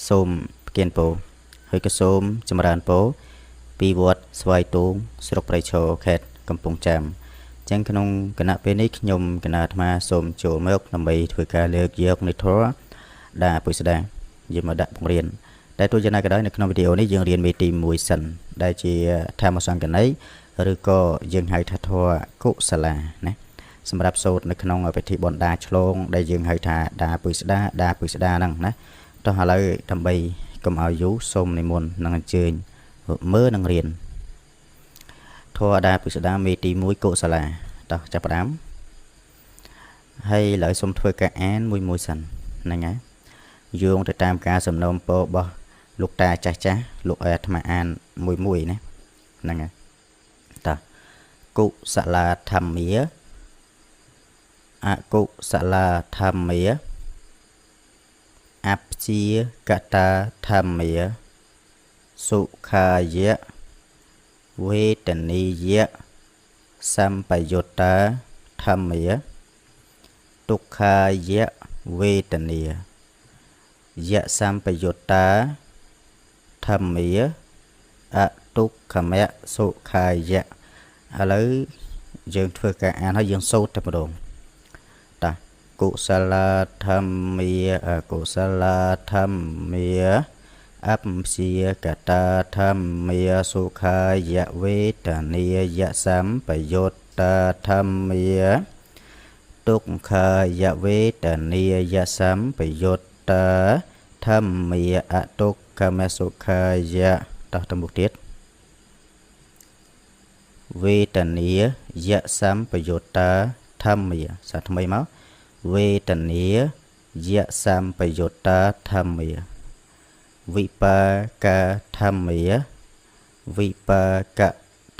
សូមប្រគេនពរហើយក៏សូមចម្រើនពរពីវត្តស្វាយទូងស្រុកព្រៃឈរខេត្តកំពង់ចាមអញ្ចឹងក្នុងគណៈពេលនេះខ្ញុំគណៈអាត្មាសូមចូលមកដើម្បីធ្វើការលើកយកនៃធម៌ដាពុស្ដាយើងមកដាក់បង្រៀនតែទោះយ៉ាងណាក៏ដោយនៅក្នុងវីដេអូនេះយើងរៀនមេទី1សិនដែលជាធម្មសង្កណីឬក៏យើងហៅថាធម៌កុសលាណាសម្រាប់សូត្រនៅក្នុងពិធីបុណ្យដាឆ្លងដែលយើងហៅថាដាពុស្ដាដាពុស្ដាហ្នឹងណាតោះឥឡូវដើម្បីកុំឲ្យយូរសូមនិមន្តនិងអញ្ជើញមើលនិងរៀនធម៌ដាពុស្ដាមេទី1កុសលាតោះចាប់ផ្ដើមហើយឥឡូវសូមធ្វើការអានមួយមួយសិនហ្នឹងហើយយោងទៅតាមការសំណូមពររបស់លោកតាចាស់ចាស់លោកឲ្យអាត្មាអានមួយមួយណាហ្នឹងហើយតោះកុសលាធម្មាអកុសលាធម្មាអព្យាកតាធម្មាសុខាយៈវេទនីយៈសម្បយុត្តាធម្មាទុក្ខាយៈវេទនាយៈសម្បយុត្តាធម្មាអទុក្ខមៈសុខាយៈឥឡូវយើងធ្វើការអានហើយយើងសូត្រតែម្ដងតាកុសលាធម្មាអកុសលាធម្មាអព្យាកតាធម្មាសុខាយៈវេទនាយៈសម្បយុត្តាធម្មាទុក្ខាយៈវេទនាយៈសម្បយុត្តាធម្មាអទុក្ខមសុខាយៈតោះទៅមុខទៀតវេទនាយៈសម្បយុត្តាធម្មាសាថ្មីមកវេទនាយៈសម្បយុត្តាធម្មាវិបាកាធម្មាវិបាក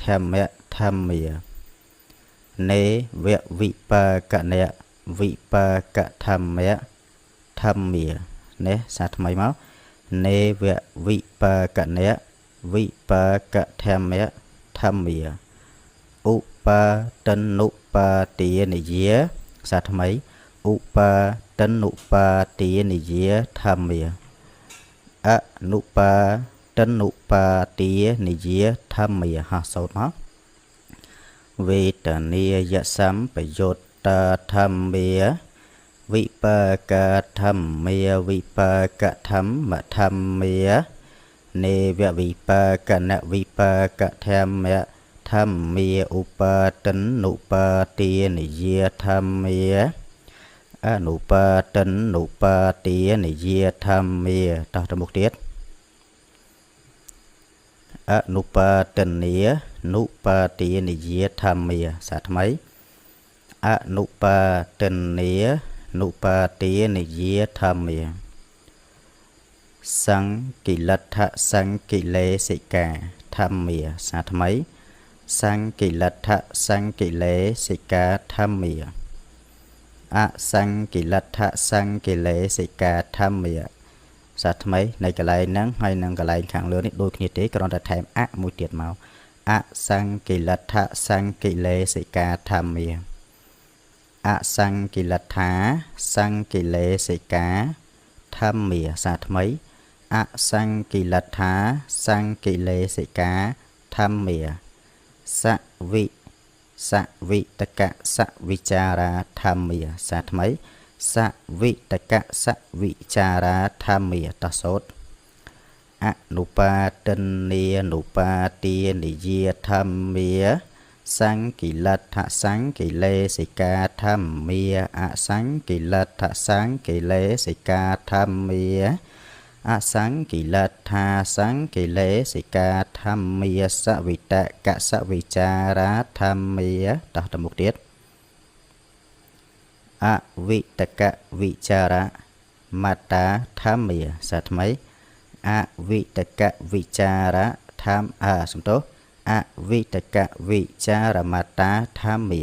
ធម្មធម្មានេវវិបាកនៈវិបាកធម្មធម្មានេះសាថ្មីមកនេវវិបាកនៈវិបាកធម្មធម្មាឧបាតនុបាទានិយាសាថ្មីឧបាតនុបាទានិយាធម្មាអនុបាតនុបាទានិយាធម្មាហោះសូត្រមកវេទនាយសម្បយុត្តាធម្មាវិបាកាធម្មាវិបាកធម្មធម្មានេវវិបាកនវិបាកធម្មធម្មាឧបាតនុបាទានិយាធម្មាអនុបាតនុបាទានិយាធម្មាតោះទៅមុខទៀតអនុបាតនីនុបាទានិយាធម្មាសាថ្មីអនុបាតនីនុបាទានិយាធម្មាសង្កិលដ្ឋសង្កិលេសិកាធម្មាសាថ្មីសង្កិលដ្ឋសង្កិលេសិកាធម្មាអសង្កិលដ្ឋសង្កិលេសិកាធម្មាសាថ្មីនៅកន្លែងហ្នឹងហើយនឹងកន្លែងខាងលើនេះដូចគ្នាទេគ្រាន់តែថែមអមួយទៀតមកអសង្កិលដ្ឋសង្កិលេសិកាធម្មាអសង្កិលដ្ឋាសង្កិលេសិកាធម្មាសាថ្មីអសង្កិលដ្ឋាសង្កិលេសិកាធម្មាសវិសវិតកសវិចារាធម្មាសាថ្មីសវិតកសវិចារាធម្មាតោះសូត្រអនុបាទនីនុបាទានិយាធម្មាសង្កិលដ្ឋសង្កិលេសិកាធម្មាអសង្កិលដ្ឋសង្កិលេសិកាធម្មាអសង្កិលដ្ឋាសង្កិលេសិកាធម្មាសវិតកសវិចារាធម្មាតោះទៅមុខទៀតអវិតកវិចារមត្តាធម្មាសាថ្មីអវិតកវិចារធម្មអសំទោសអវិតកវិចារមត្តាធម្មា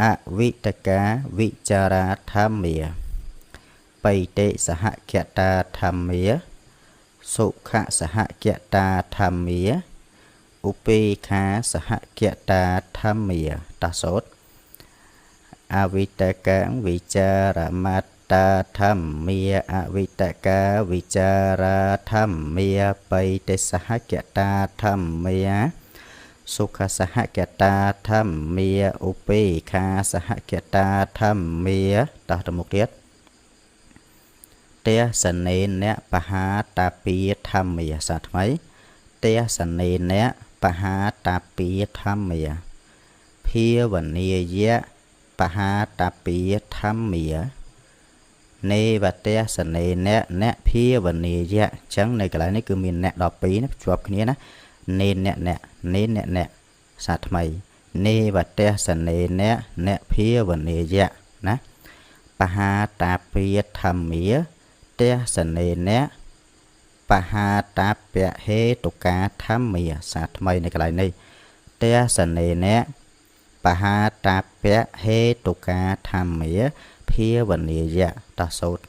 អវិតកាវិចារាធម្មាបៃតិសហគតាធម្មាសុខសហគតាធម្មាឧបេខាសហគតាធម្មាតោះសូត្រអវិតកវិចារមត្ តាធម្មាអវិតកាវិចារាធម្មាបៃតិសហគតាធម្មាសុខសហគតាធម្មាឧបេខាសហគតាធម្មាតោះទៅមុខទៀតទេសនេនៈបហាតាពាធម្មាសាថ្មីទេសនេនៈបហាតាពាធម្មាភាវនាយៈបហាតាពាធម្មានេវទេសនេនៈអ្នកភាវនាយៈអញ្ចឹងនៅកន្លែងនេះគឺមានអ្នក12ណាភ្ជាប់គ្នាណានេអ្នកអ្នកនេអ្នកអ្នកសាថ្មីនេវទេសនេនៈអ្នកភាវនាយៈណាបហាតាពាធម្មាទេសនេនៈបហាតាពហេតុកាធម្មាសាថ្មីនៅកន្លែងនេះទេសនេនៈបហាតាពហេតុកាធម្មាភាវនាយៈតោះសូត្រ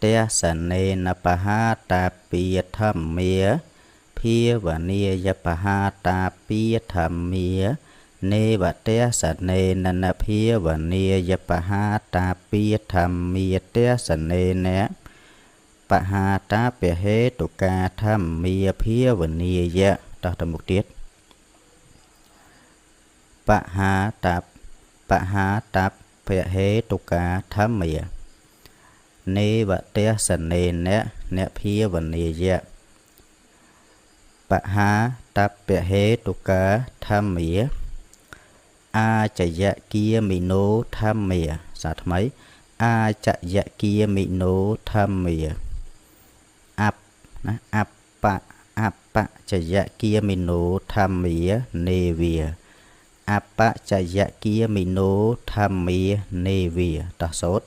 ទេសនេនបហាតាពាធម្មាភាវនាយបហាតាពាធម្មានេវទេសនេននភាវនាយបហាតាពាធម្មាទេសនេនៈបហាតាពហេតុកាធម្មាភាវនាយៈតោះទៅមុខទៀតបហាតាបហាតាពហេតុកាធម្មានេវទេសនេនៈអ្នកភាវនាយៈបហាតពហេតុកាធម្មាអាចយគាមិណោធម្មាសាថ្មីអាចយគាមិណោធម្មាអបណាអបអបចយគាមិណោធម្មានេវាអបចយគាមិណោធម្មានេវាតោះសូត្រ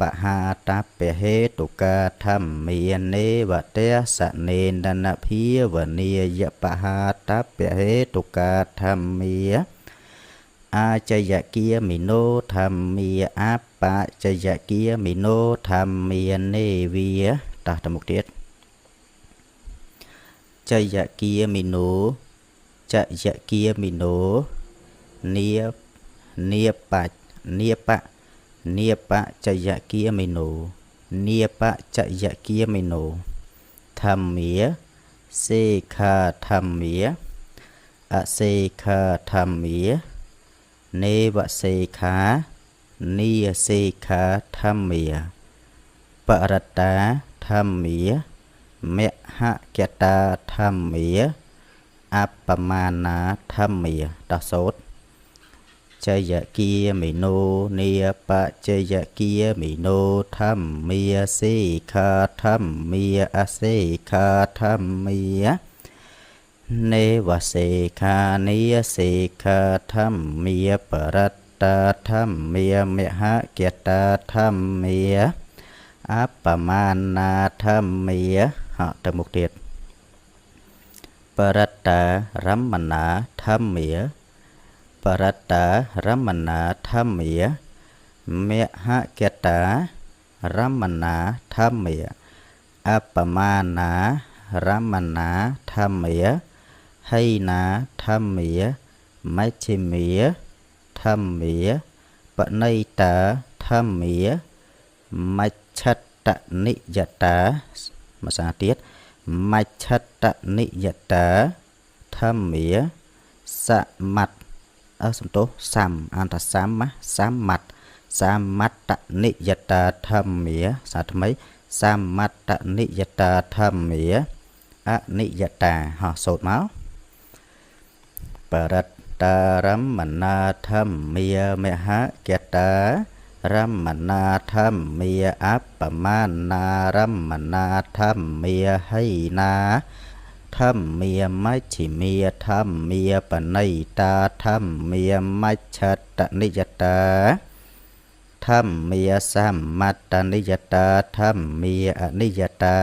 បហាតពហេតុកាធម្មានេវទេសនេននភាវនាយបហាតពហេតុកាធម្មាអាចយគាមិណោធម្មាអបចយគាមិណោធម្មានេវាតោះទៅមុខទៀតចយគាមិណោចយគាមិណោនីនីបច្ចនីបនីបចយគាមិណោនីបចយគាមិណោធម្មាសេខាធម្មាអសេខាធម្មានេវសេខានីសេខាធម្មាបរតាធម្មាមហកតាធម្មាអបមាណាធម្មាតោះសូត្រចយគាមិណោនីបចយគាមិណោធម្មាសេខាធម្មាអសេខាធម្មានេវសេខានីសេខាធម្មាបរតាធម្មាមហកតាធម្មាអបមាណាធម្មាហទៅមុខទៀតបរតារមណាធម្មាបរតារមណាធម្មាមហកតារមណាធម្មាអបមាណារមណាធម្មាហីណាធម្មាមជ្ឈិមាធម្មាបណិតាធម្មាមច្ឆតនិយតាមួយសារទៀតមច្ឆតនិយតាធម្មាសមត្តអសំទោសសំអានថាសមសមត្តសមត្តនិយតាធម្មាសាថ្មីសមត្តនិយតាធម្មាអនិយតាហោះសូត្រមកបរតារមណាធម្មាមហកតារមណាធម្មាអបមាណារមណាធម្មាហីណាធម្មាមជ្ឈិមាធម្មាបណិតាធម្មាមច្ឆតនិយតាធម្មាសមត្តនិយតាធម្មាអនិយតា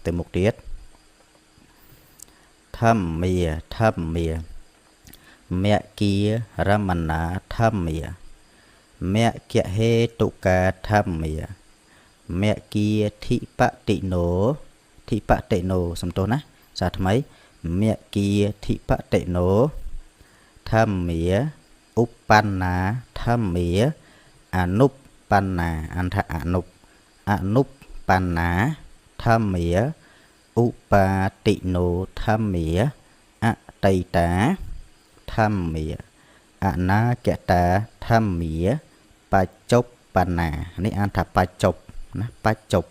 ទៅមុខទៀតធម្មាធម្មាមគ្គារមណាធម្មាមគ្គហេតុកាធម្មាមគ្គាធិបតិណោធិបតិណោសំទោសណាសាថ្មីមគ្គាធិបតិណោធម្មាឧបណ្ណាធម្មាអនុ បណ្ណាអន្តអនុអនុបណ្ណាធម្មាឧបាតិណោធម្មាអតីតាធម្មាអនាគតាធម្មាបច្ចុប្បន្នានេះអានថាបច្ចុប្ណាបច្ចុប្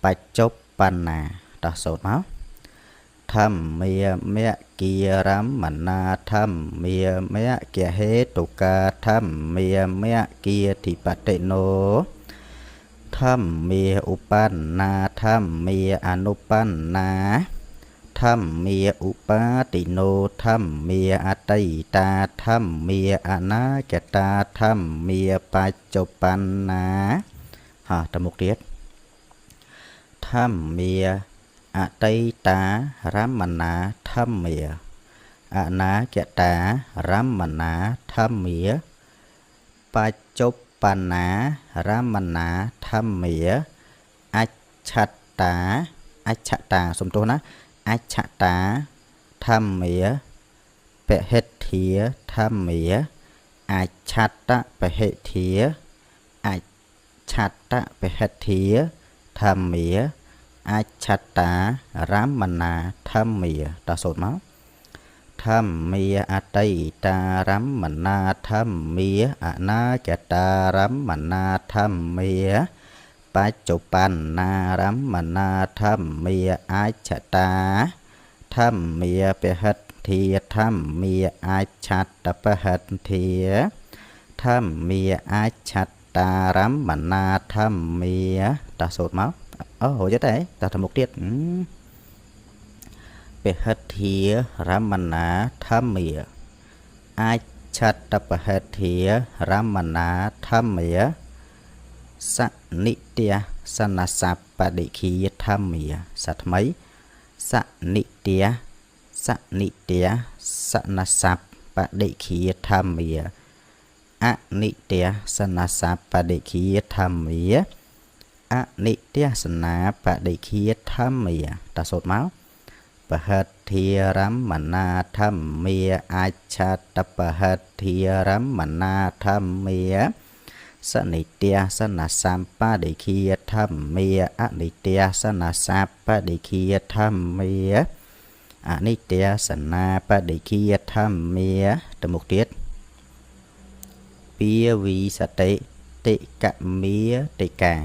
បច្ចុប្បន្នាតោះសូត្រមកធម្មាមគ្គារមណាធម្មាមគ្គហេតុកាធម្មាមគ្គាធិបតិណោធម្មាឧបណ្ណាធម្មាអនុបណ្ណាធម្មាឧបាតិណោធម្មាអតីតាធម្មាអនាគតាធម្មាបច្ចុប្បន្នាហោះទៅមុខទៀតធម្មាអតីតារមណាធម្មាអនាគតារមណាធម្មាបច្ចុប្បន្នារមណាធម្មាអច្ឆតាអច្ឆតាសំទោសណាអច្ឆតាធម្មាពហិទ្ធាធម្មាអច្ឆតពហិទ្ធាអច្ឆតពហិទ្ធាធម្មាអច្ឆតារមណាធម្មាតោះសូត្រមកធម្មាអតីតារមណាធម្មាអនាគតារមណាធម្មាបច្ចុប្បន្នារមណាធម្មាអច្ឆតាធម្មាពហិទ្ធាធម្មាអច្ឆតពហិទ្ធាធម្មាអច្ឆតារមណាធម្មាតោះសូត្រមកអូរួចទេតោះទៅមុខទៀតពហិទ្ធារមណាធម្មាអច្ឆតពហិទ្ធារមណាធម្មាសនិត្យសនសបដិខិធម្មាសាថ្មីសនិត្យសនិត្យសនសបដិខិធម្មាអនិត្យសនសបដិខិធម្មាអនិត្យសនាបដិខិធម្មាតសូត្រមកពហិទ្ធារមណាធម្មាអច្ឆតពហិទ្ធារមណាធម្មាសនិត្យសនសម្បដិខិធម្មាអនិត្យសនសបដិខិធម្មាអនិត្យសនាបដិខិធម្មាទៅមុខទៀតពាវិសតិតិកមេតិកា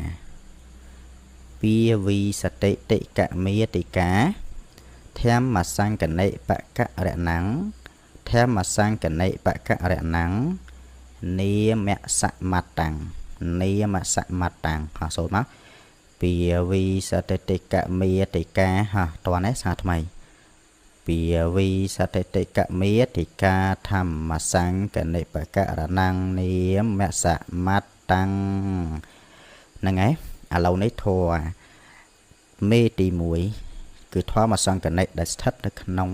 ពាវិសតិតិកមេតិកាធម្មសង្កនិបករណੰធម្មសង្កនិបករណੰនាមសមតាំងនាមសមតាំងហោះសូត្រមកពាវិសតិតិកមេតិកាហោះតោះនេះសាថ្មីពាវិសតិតិកមេតិកាធម្មសង្កនិបករណੰនាមសមតាំងហ្នឹងហើយឥឡូវនេះធម៌មេទី1គឺធម្មសង្កនិដែលស្ថិតនៅក្នុង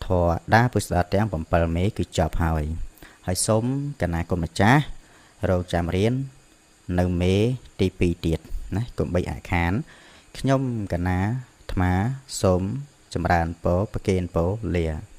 ធម៌ដាពុស្ដាទាំង7មេគឺចប់ហើយហើយសូមកណាគុណម្ចាស់រងចាំរៀននៅមេទី2ទៀតណាកុំបីអាខានខ្ញុំកណាអាត្មាសូមចម្រើនពរប្រគេនពរលា។